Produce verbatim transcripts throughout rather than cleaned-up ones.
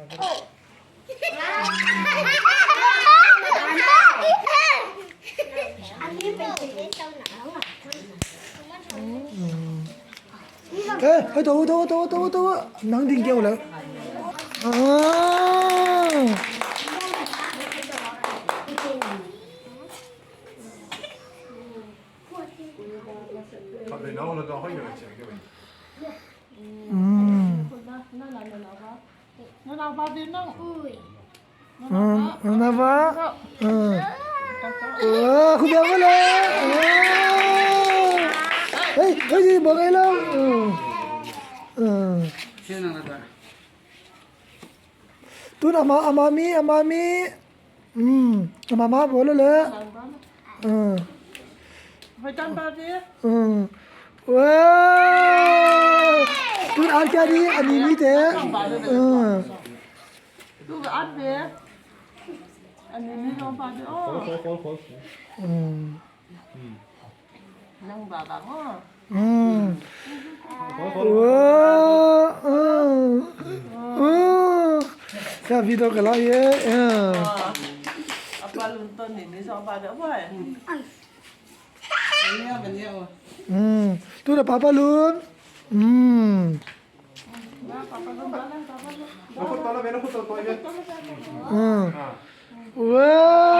Eh, hei, to, to, to, to, to. Nang ding keu le. Ah. Mm. Nana ba? Nana ba? Ah. Ah, khut beng ba le. Ah. Hei, hei, di bang ai lo. Ah. Ah. Tun ama, ama mi, ama mi. Hmm, ama ma bawl le. Ah. Hmm. Wah! Tun a kia di, a ni mi te. Hmm. Hmm. Hmm. Wah, ah, ah. Ka video ka la ye. Ah. Hmm. Tu na Papa Lun. Hmm. Hmm. Wah.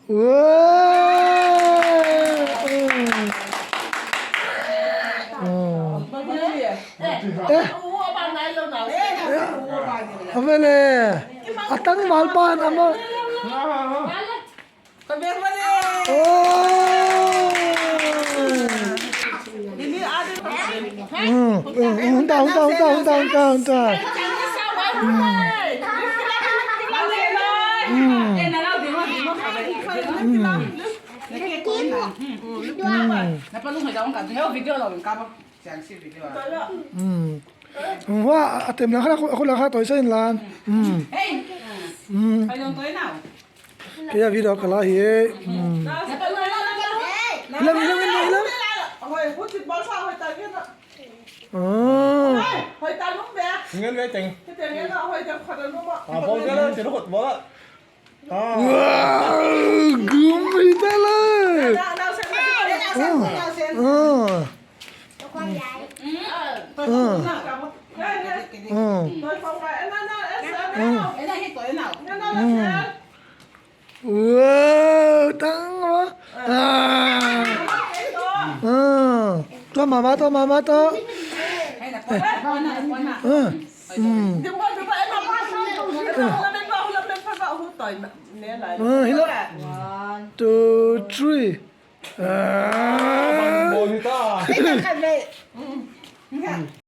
Wah! Eh. A ve le. A tangval pan a ma. Oh! Mm, mm, mm, hun ta, hun ta, hun ta, hun ta, hun ta, hun ta. Mm. Mm. Mm. Mm. Mm. Wah, a tem lang khat, a khut lang khat, tawi sa in lan. Mm. Mm. Kei a video ka la hi e. Hmm. Hilam, hilam, hilam, hilam. Ah. Ngen ve teng. Ah, bol ve la, tiro khut bol la. Ah. Wow, gum hi ta la. Ah. Ah. Ah. Ah. Ah. Ah. Wow, tang wa. Ah. Ah. Tua mama, tua mama, tua. Ah. Hmm. Ah, hi lo. One, two, three. Ah.